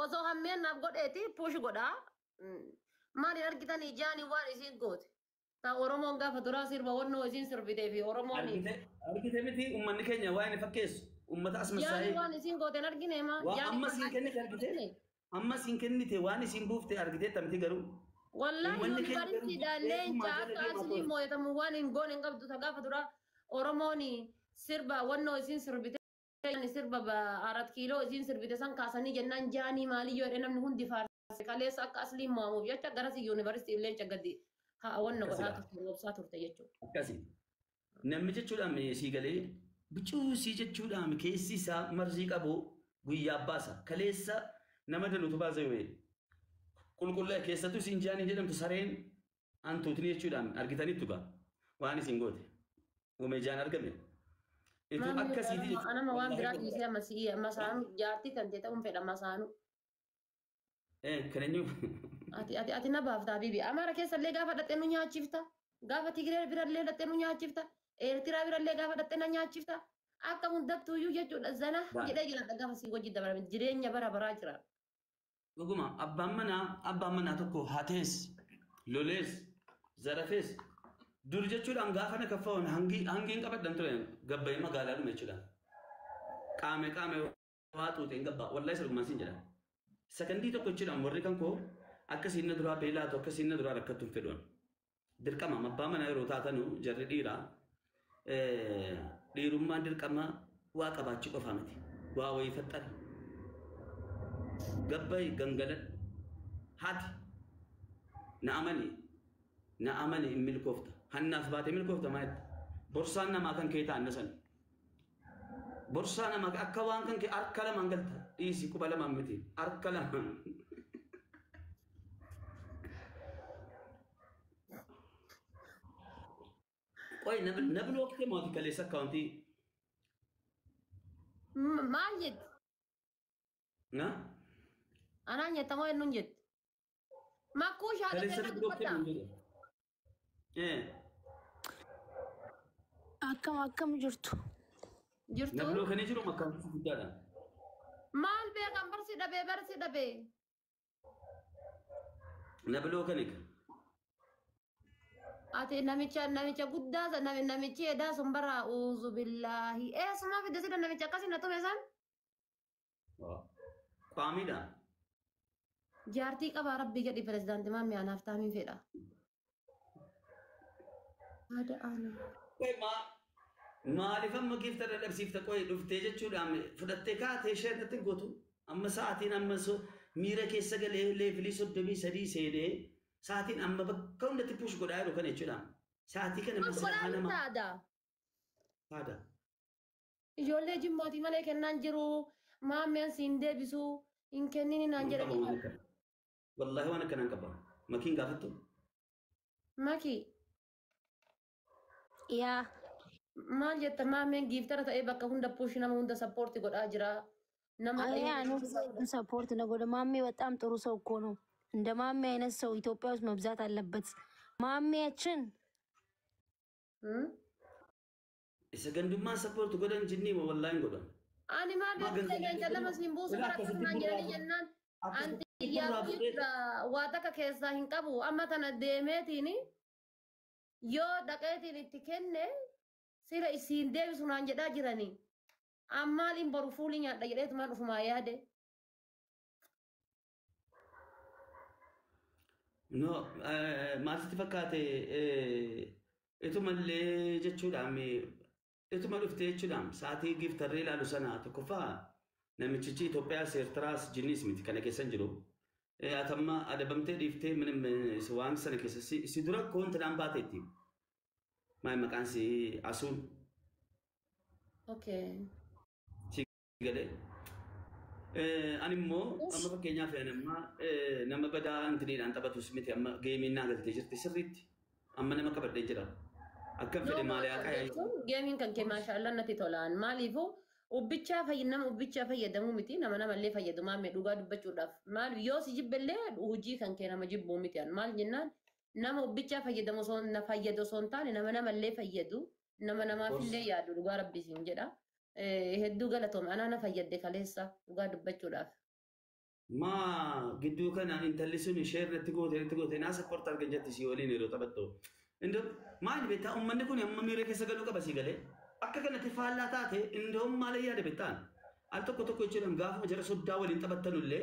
Osoo hammeen naaf godheeti push godhaa. Maaliin argitanii jaanii waan isiin goote. Ta Oromoon gaafa duraa sirba wannoo isiin sirbitee fi Oromoon Argite argite miti uummanni keenya waa inni fakkeessu uummata as jaanii masaa'ee waan isiin goote hin argine maa. Waa Jaanii amma waan siin kennite argite amma siin kennite waan isiin buufte argite tamti garuu Wallahi uummanni keenya garuu yuunivarsiitiidhaan leenca beekumaa akka jala deemaa asliin ture. moo'atamu waan hin goone hin qabdu. Ta gaafa duraa Oromoon sirba wannoo isiin sirbite sirba arat kiiloo isiin sirbite san kaasanii jennaan jaanii maaliyyoo jedhee namni hundi faarse kaleessa akka asliin mo'amuuf jecha garasi yuunivarsiitii leenca gadi haa wanna godhaa Akkasidha. turte roobsaa turte jechuudha. Akkasi. Namni jechuudhaan sii galee bicuusii jechuudhaan keessi isaa marzii qabu guyyaa baasa. Kaleessa nama danuutu baasa yoo qulqullaa'e keessattuu isiin jaanii jedhamtu sareen hantuutni jechuudhaan argitaniittu gaa waan isin goote. Uume jaan argame. Itu Maamni akkasiiti jechuudha. anama waan biraa Wallaahi dhiisee amma si'ii masaanu jaartii kan ta'e ta'uun fedha masaanu. Kan eenyu Ati na baafta habibi. Amaara keessallee gaafa dhattee nu nyaachifta. Gaafa Tigree birallee dhattee nu nyaachifta. Eertiraa birallee gaafa dhattee na nyaachifta. Akka hundattuuyyuu jechuudha zana jedhee jiraadha gaafa sii wajji dabalame jireenya bara baraa jira. Dhuguma abbaan manaa tokko hatees lolees zarafees dur jechuudhaan gaafa na kaffaa'uun hangi hangiin qabadhan ture gabbayee magaalaa dhume jechuudha. Qaame qaame waa xuuxeen gabbaa wallahi sirgumaan siin jedha. Sakandii tokko jechuudhaan warri kan koo akkasiin na duraa beelaatu akkasiin na duraa rakkattu hin fedhuun. Dirqama abbaa manaa yeroo taatanu jarri dhiiraa dhiirummaan dirqama waa qabaachuu qofaa miti. Waa wayii faxxari. Gabbayi gangaladhu. Haati na amani na amani hin milkoofta. Hannaaf baatee milkoofta maa jetta. Borsaan namaa kan kee ta'an san. Borsaa namaa akka waan kan kee harka lamaan galta. Dhiisi quba lamaan miti. Harka lamaan. Qoy na block mootii kaleessa akkaawuntii. Maal jetti? Na? Anaan jetta moo eenyuun jetti? Makkuu shaadha Kaleessa keessa na block dubbadha. jedhe. Akkam akkam jirtu? Na Jirtu? blockanii jiru akkaawuntii guddaadha. Maal beekan barsi dhabee barsi dhabee. Na blockanii. Ati namicha guddaa san namichi edaa sun bara uuzu billaahi. Eessumaa fidde sida namicha akkasii na tume san? Qaamiidha. Jaartii qabaa rabbii jedhi pirezidaantii maamii anaaf taamiin fedha. Haada aanu. Qoy maaliif amma giifta dadhabsiifta qoy dhuftee jechuudhaan fudhattee kaatee ishee irratti hin gootu. Amma sa'aatiin amma miira keessa galee level 33 seenee sa'aatiin amma bakka hundatti push godhaa jiru kana jechuudha. Sa'aatii kana Push godhaa masaraa nama taada. haada. Ijoollee jimmaatii malee kennaan jiru. Maammeen siin deebisu hin kennini naan jedhanii. Wallaahi waan akkanaan qaba. Makiin gaafattu. Maki Yaa maal jetta maammeen gifter ta'ee bakka hunda push nama hunda support godhaa jira. Nama አይ support ነው ጎደ ማሜ በጣም ጥሩ ሰው እኮ ነው። እንደ ማሜ አይነት ሰው ኢትዮጵያ ውስጥ መብዛት አለበት። ማሜያችን Isa gandummaa support godhan jinnii moo wallaahi hin godhan. Ani maal Maa beeku leenca lama siin buusu bara Akkasitti kanaan jedhanii burraa- jennaan. akkasitti Anti burraa bu'ee waa takka keessaa hin qabu. Amma tana deemeetiin yoo dhaqeetiin itti kenne sila isiin deebisu naan jedhaa jiranii. Ammaaliin boru fuulii nyaadha jedheetumaan dhufumaa yaade. No, maal sitti fakkaate itumallee jechuudhaan ituma dhuftee jechuudhaan sa'aatii giftarree ilaalu sana tokkoffaa namichichi Itoophiyaas Eertiraas jinniis miti kana keessa hin jiru. Atamma adabamtee dhiiftee minim waan sana keessa si dura koontinaan baateetti. Maal maqaan si asuun Okay. Si galee. Ani immoo amma fakkeenyaaf ani amma nama badaa intiniidhaan taphatus miti amma gameiin naa galtee jirti sirriitti. Amma nama qabadhee jira. Akkam fedhe maaliyaa qayaa. Jechuun gameiin kan kee maashaallah natti tolaan maaliifuu ubbichaa nama ubbichaa fayyadamuu miti nama namallee fayyadu maammee dhugaa dubbachuudhaaf maal yoo si jibbellee hojii kan kee nama jibbuu miti an maal jennaan nama ubbichaa fayyadamu osoo na fayyadu osoo hin taane nama namallee fayyadu nama namaafillee yaadu dhugaa rabbi siin jedha. Hedduu galatoome anaa na fayyadde kaleessa dhugaa dubbachuudhaaf. Maa gidduu kana intalli sun ishee irratti goote irratti goote naa support argan jetti si waliin yeroo taphattu. Indoo maal beektaa uummanni kun amma miira keessa galuu qaba si galee. Akka kanatti faallaa taate indoon maal yaada beektaan? Al tokko tokko jechuudhaan gaafuma jara soddaa waliin taphattanullee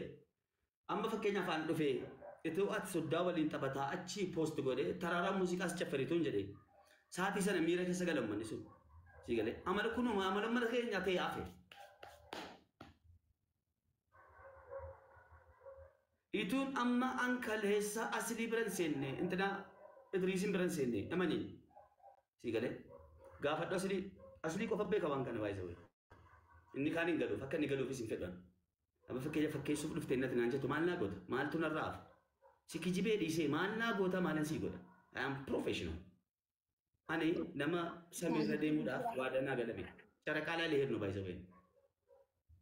amma fakkeenyaaf aan dhufee itoo ati soddaa waliin taphataa achi post godhee taraaraa muuziqaas caffarituun jedhee sa'aatii sana miira keessa gala uummanni sun. Si galee amala kunuma amala mana keenyaa ta'e hafe. Ituun amma an kaleessa asilii bira hin seenne intina Idriisiin bira hin seenne amanii si galee gaafadhu asilii asilii qofa beeka waan kana baay'isa wayii. Inni kaan hin galuuf akka inni galuufis hin fedhan. Amma fakkeenya fakkeessuuf dhufte innati naan jettu maal naa goota maaltu narraa hafa. Si kijibee dhiisee maal naa goota maalan sii godha. I am professional. Ani nama samiirra deemuudhaaf waadaa naa galame. Caraqaa laalee hirnu baay'isa wayii.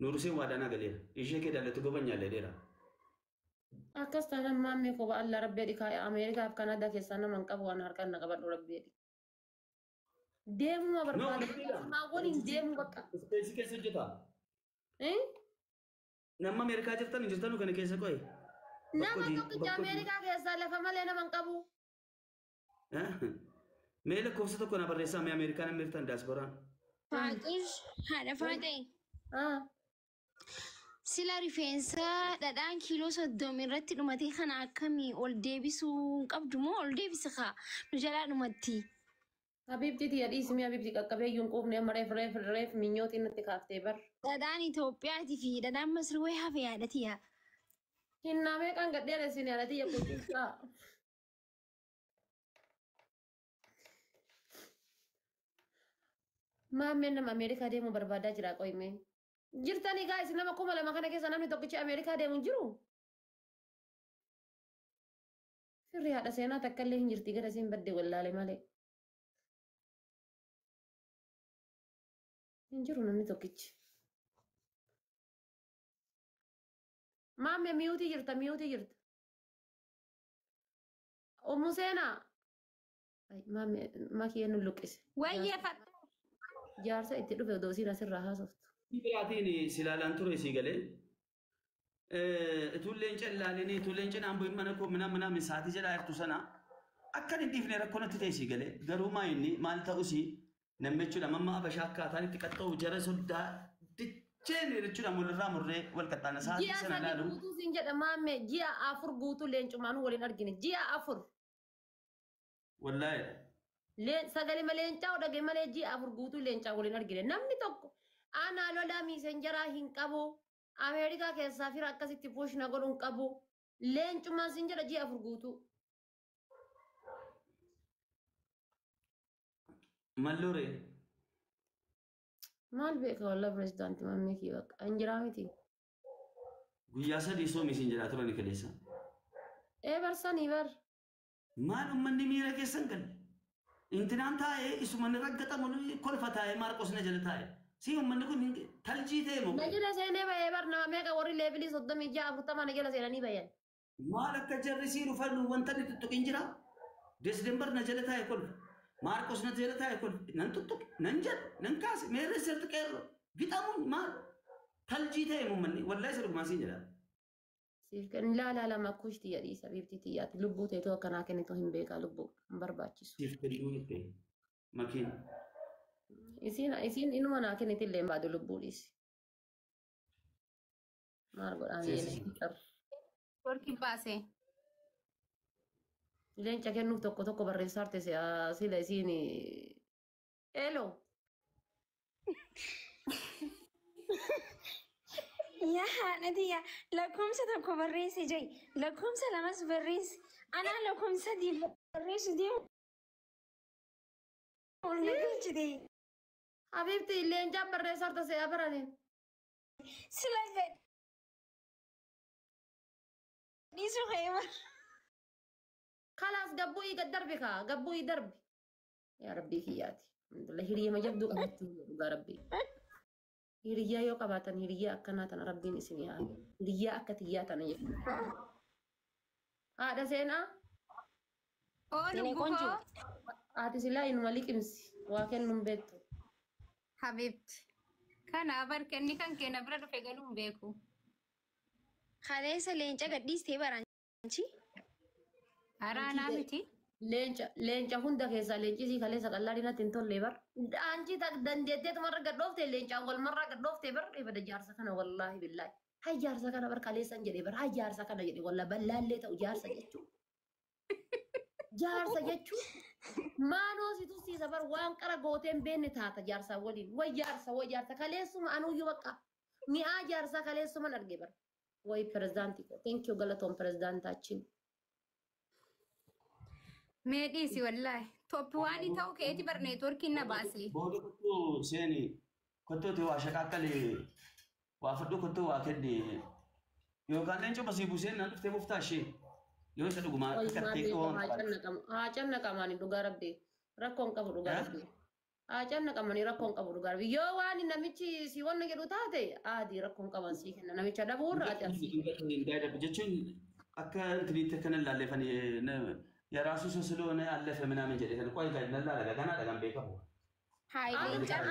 Nuuruseen waadaa naa galeera. Ishee kee daallatu gobanyaallee dheera. Akkas taanaan maammee koo ba'allaa rabbii dhikaa Ameerikaaf Kanaadaa keessaa nama hin qabu waan harkaan na qabadhu rabbii dhika. Deemuma No, barbaada. Ameerikaa. Maa waliin deemu bakka. Ispeesii keessa hojjetaa. Eh? Nama Ameerikaa jirtan hin jirtanu kana keessa qo'e. Nama tokkicha Ameerikaa keessaa lafa malee nama hin qabu. Mee lakkoofsa tokko na barreessaa mee Ameerikaa namni jirtan diasporaan. Faaxush haadha faaxee. Ah. Sila rifeensa dhadhaan kiiloo 30 irratti dhumatee kana akkamii ol deebisuu hin qabdu moo ol deebisi kaa nu jalaa dhumatti. Habibti tiyya dhiismi habibti qaqqabeeyyuun quufne amma reef reef reef minyootiin natti kaaftee bar. Dhadhaan Itoophiyaatii fi dhadhaan Masri wayii hafe yaada tiyya. Hinnaa meeqaan gadheera isin yaada tiyya qulqulleessaa. Maammeen nama Ameerikaa deemuu barbaadaa jira qoyme. Jirtanii gaa isin nama 2000 kana keessa namni tokkichi Ameerikaa deemu hin jiru? Firri haadha seenaa takka illee hin jirti gara isin badde wallaale malee. Hin jiru namni tokkichi. Maamme miyuutii jirta miyuutii jirta. Ummu seenaa. Ay, maamme makiyee nu luqqise. Wayyee fadhu. Jaarsa itti dhufe odoo isiin asirraa haasoftu. Biraatiin silaalaan ture sii galee. Itulleen callaalinii itulleen cinaan bu'in mana koo minaa minaa sa'aatii jedhaa jirtu sana akka hin dhiifne rakkoo natti ta'e sii galee garuu maa inni maal ta'us namni jechuudha mamma abashaa akkaataan itti qaxxa'u jara soddaa dicheen jechuudha walirraa murree wal qaxxaana sa'aatii Ji'a sana 3 ilaalu. guutuu siin jedha maamme ji'a 4 guutuu leencumaanuu waliin argine ji'a 4. Wallaahi. Sagalee leencaa dhage malee ji'a 4 guutuu leencaa waliin argine namni tokko aanaa lolaa miisenjaraa hin qabu Ameerikaa keessaa fira akkasitti push na godhu hin qabu leencumaan siin jedha ji'a 4 guutuu. Mallooree. Maal beeka wallah pirezidaantii maammee kiyya bakka hin jiraa miti. Guyyaa 3 soomii siin jedhaa turan kaleessa. Ee barsanii bar. Maal uummanni miira keessa hin galle. Intinaan taa'ee isuma ni raggatamu kolfa taa'ee Maarqos na jala taa'e. Si uummanni kun taljii ta'e moo? Na jala seenee bahee bar nama meeqa warri leebilii 36 40 na jala seenanii bayan. Maal akka jarri sii dhufan wanta inni tuttuqin jira? Desdembar na jala taa'e kolfa. Maarqos na jala taa'e kolfa. Nan tuttuqe, nan jedhe, nan kaase, meerre sirti qeerro. Gixamuun maal? Taljii ta'e uummanni wallahi isa dhugumaan siin jedha. Siif kenni laa laa lama kushti jedhii sabiibti tiyyaati lubbuu teetoo akkanaa kennitu hin beekaa lubbuu hin barbaachisu. Siif kennuu jette makiin. Isiin isiin inuma naa kenniti illee hin baadu lubbuu dhiisi. Maal godhaan Seesisi. yeelee qabu. Worki baase. Leenca kennuuf tokko tokko barreessaa arte sila isiin elo. Yaa haadha tiyya lakkoofsa 1 barreesse jai lakkoofsa 2s barreesse anaa lakkoofsa 3 barreessu deemu ol na galchite. Habibti leencaan barreessaa arte si'a barane. Sila gad dhiisu ka'ee bar. Kalaas gabbuu gad darbi kaa gabbuu darbi. Yaa rabbii kiyyaati. Alhamdulillah hiriyyama jabduu qabaachuu dhugaa rabbii. Hiriyyaa yoo qabaatan hiriyyaa akkanaa tana rabbiin isin haa hiriyyaa akka tiyyaa tana jechuudha. Haadha seenaa Oo Seenee lubbuu ቆንጆ koo. haati silaa inuma liqimsi waa kennuun beektu. Habibti. Kana barkenni kan keenya bira dhufe galuu hin beeku. Kaleessa leenca gadhiistee baraanchi. Araanaa miti. Leenca hunda keessaa leenci sii kaleessa qallaadhi natti hin tolle bar. Anchi dandeetteetu marra gadhoofte leencaan wal marraa gadhoofte bar bada jaarsa kana wallaahi billaahi. Hay jaarsa kana bar kaleessan jedhe bar hay jaarsa kana jedhe wallaahi ballaallee ta'u jaarsa jechuun. Jaarsa jechuun maanoo si tursiisa bar waan qara gooteen beenne taata jaarsaa waliin. Way jaarsa way jaarsa kaleessuma anuyyuu bakka mi'aa jaarsaa kaleessuman arge bar. Way pirezidaantii koo thank you galatoon pirezidaantaachiin. Mee dhiisi wallaahi. Tooppi waan ta'u keeti bar neetwoorkiin na baase. Booda kottuu seeni kottuuti waa shaqaaqqalee waa fudhu kottuu waa kenni yookaan leencoo basii buuseen naan dhuftee buuftaa ishee yoo isa dhugumaa kakkattee oon Haa cannaqamanii dhugaa rabbi rakkoon qabu dhugaa rabbi. Haa cannaqamanii rakkoon qabu dhugaa rabbi. Yoo waan namichi si wanna jedhu taate aadii rakkoon qaban sii kenna namicha dhabuurra ati asii. Jechuun akka intiniitti akkana ilaalleefanii የራሱ ሰው ስለሆነ አለፈ ምናምን jedhe kan qoy kan laala gana dhagan beekamu. Hayi leencaan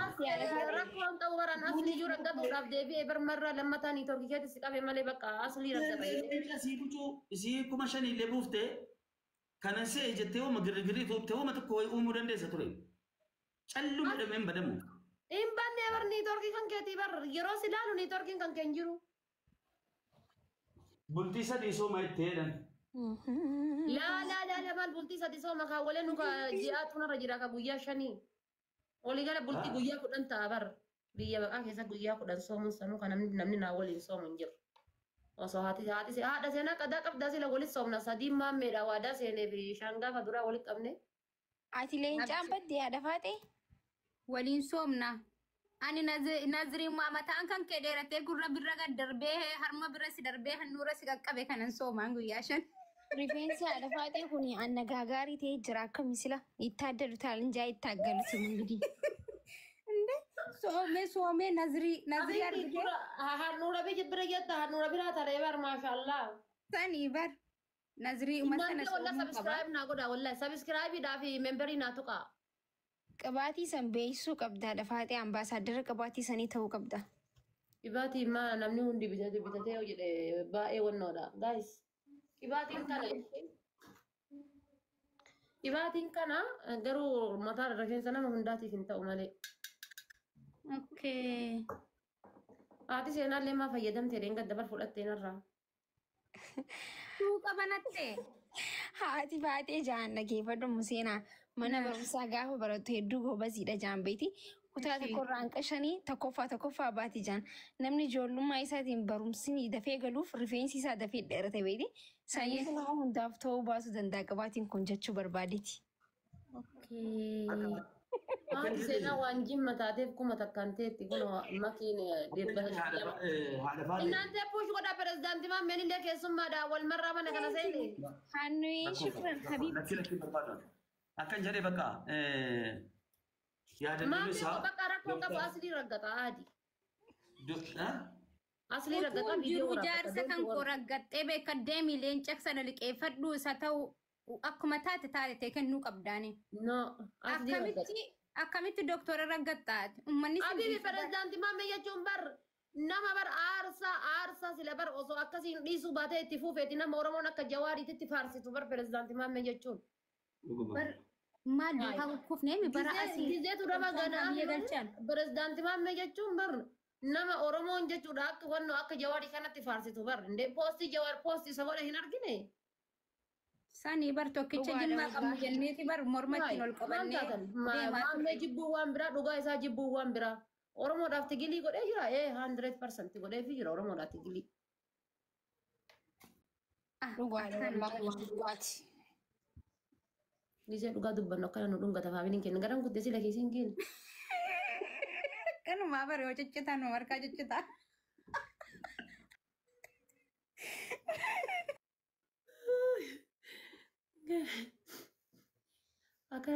Rakkoon qabu baran aslii jiru raggatuudhaaf deebi'ee barmarraa lammataa niitoorkii keetti si qabe malee bakka aslii raggata. Isii bucuu isii 5,000 illee buuftee kanan se'e jettee hooma girgirii tuubtee hooma tokko wayii uumuu dandeessa ture. Calluma dhamee hin badamu. Hin banne bar niitoorkii kan keetii bar yeroo si ilaalu niitoorkiin kan kee hin jiru. Bultii sadii sooma itti jedhan. Laa laa laa laa maal bultii sadi sooma kaawwalee nu ji'aatu narra jira ka guyyaa 5. Waligala bultii guyyaa 10 ta'a bar. Biyya baqaa keessa guyyaa 10 soomuun sanuu kan namni naa waliin soomu hin jiru. Osoo haati haati haadha seenaa qadaa qabdaa sila walit soomna sadii maammeedha waadaa seenee fi shan gaafa duraa walit qabne. Ati leencaan baddee haadha faate? Waliin soomna. Ani naziriin mataan kan kee dheeratee gurra bira gad darbee harma bira si darbee handhuura si qaqqabe kanan soomaan guyyaa 5. Rifeensi haadha faatee kun annagaagaarii ta'ee jira akka misila ittaaddalu taalinjaa ittaaggalutu እንግዲህ. Soomee soomee nazirii nazirii argitee. Handhuura biyya bira jetta handhuura biraa taree bar maashaallah. Sanii bar nazirii uummata sana Maamlee wallah soomuu qaba. sabiskiraayib naa godha wallah sabiskiraayibiidhaa fi memberii naa tuqa. Qabaatii san beeksisuu qabda haadha faatee ambaasaaddara qabaatii sanii ta'uu qabda. Dhibaatiin maa namni hundi bitate bitatee yoo jedhe baay'ee wannoodha. Guys dhibaatiin kana garuu mataa rifeensa nama hundaatiif hin ta'u malee. Okay. Haati seenaallee maa fayyadamtee dheengadda dabar fudhattee narraa. Suuqa banatte. Haati faatee jaan dhageeffadhu Museenaa mana barumsaa gaafa barattu hedduu gobaziidha jaan beeti. Kutaa tokkorraa hanqa 5 tokkoffaa tokkoffaa baati jaan. Namni ijoollummaa isaatiin barumsi dafee galuuf rifeensi isaa dafee dheerate beeti. Sanyii nama hundaaf ta'uu baasuu danda'a qabaatiin kun jechuu barbaadeeti. Okay. Haati seenaa waan jimma taateef kuma takkaan teetti kun makiin deebbata. Haadha faatee. Innaantee puush godhaa pirezidaantii maammeen illee keessummaadha wal marraa mana kana seene. Hannuyi shukran habiibti. Lakki lakki barbaadu. Akkan jedhee bakka yaadannoon Maammee isaa. bakka rakkoo qabu aslii raggata aadi. Aslii raggata Utuu viidiyoo jiru jaarsa kan koo raggattee beeka deemi leenca sana liqeeffadhu isa ta'u akkuma taate taate kennuu qabdaani. No aslii raggata. Akkamitti akkamitti doktora raggattaati? Uummanni si Abibi pirezidaantii maammee jechuun bar nama bar aarsaa aarsaa sila bar osoo akkasiin dhiisuu baatee itti fuufeeti nama Oromoon akka jawaariititti faarsitu bar pirezidaantii maammee jechuun. bar maal duukaa kukkufnee mi bara asii. Gizeetu nama ganaa biyya galchan. pirezidaantii maammee jechuun bar nama Oromoon jechuudha akka wannoo akka jawaarii kanatti faarsitu bar indee poostii jawaar poostii isa godhe hin argine. Sanii bar tokkicha Dhugaadha jimmaa qabnu wallaahi. jenneeti bar morma ittiin ol qabannee deemaa turre. Maammee jibbuu waan biraa dhugaa isaa jibbuu waan biraa. Oromoodhaaf tigilii godhee jira ee 100% godheefi jira Oromoodhaaf tigilii. Dhugaadha wallaahi dhugaati. Gisee dhugaa dubbannu akkana nu dhungata faamiliin keenya garan guddee sila keessa hin geenne. Kanumaa bare yoo ciccitaa nu harkaa ciccitaa. Akka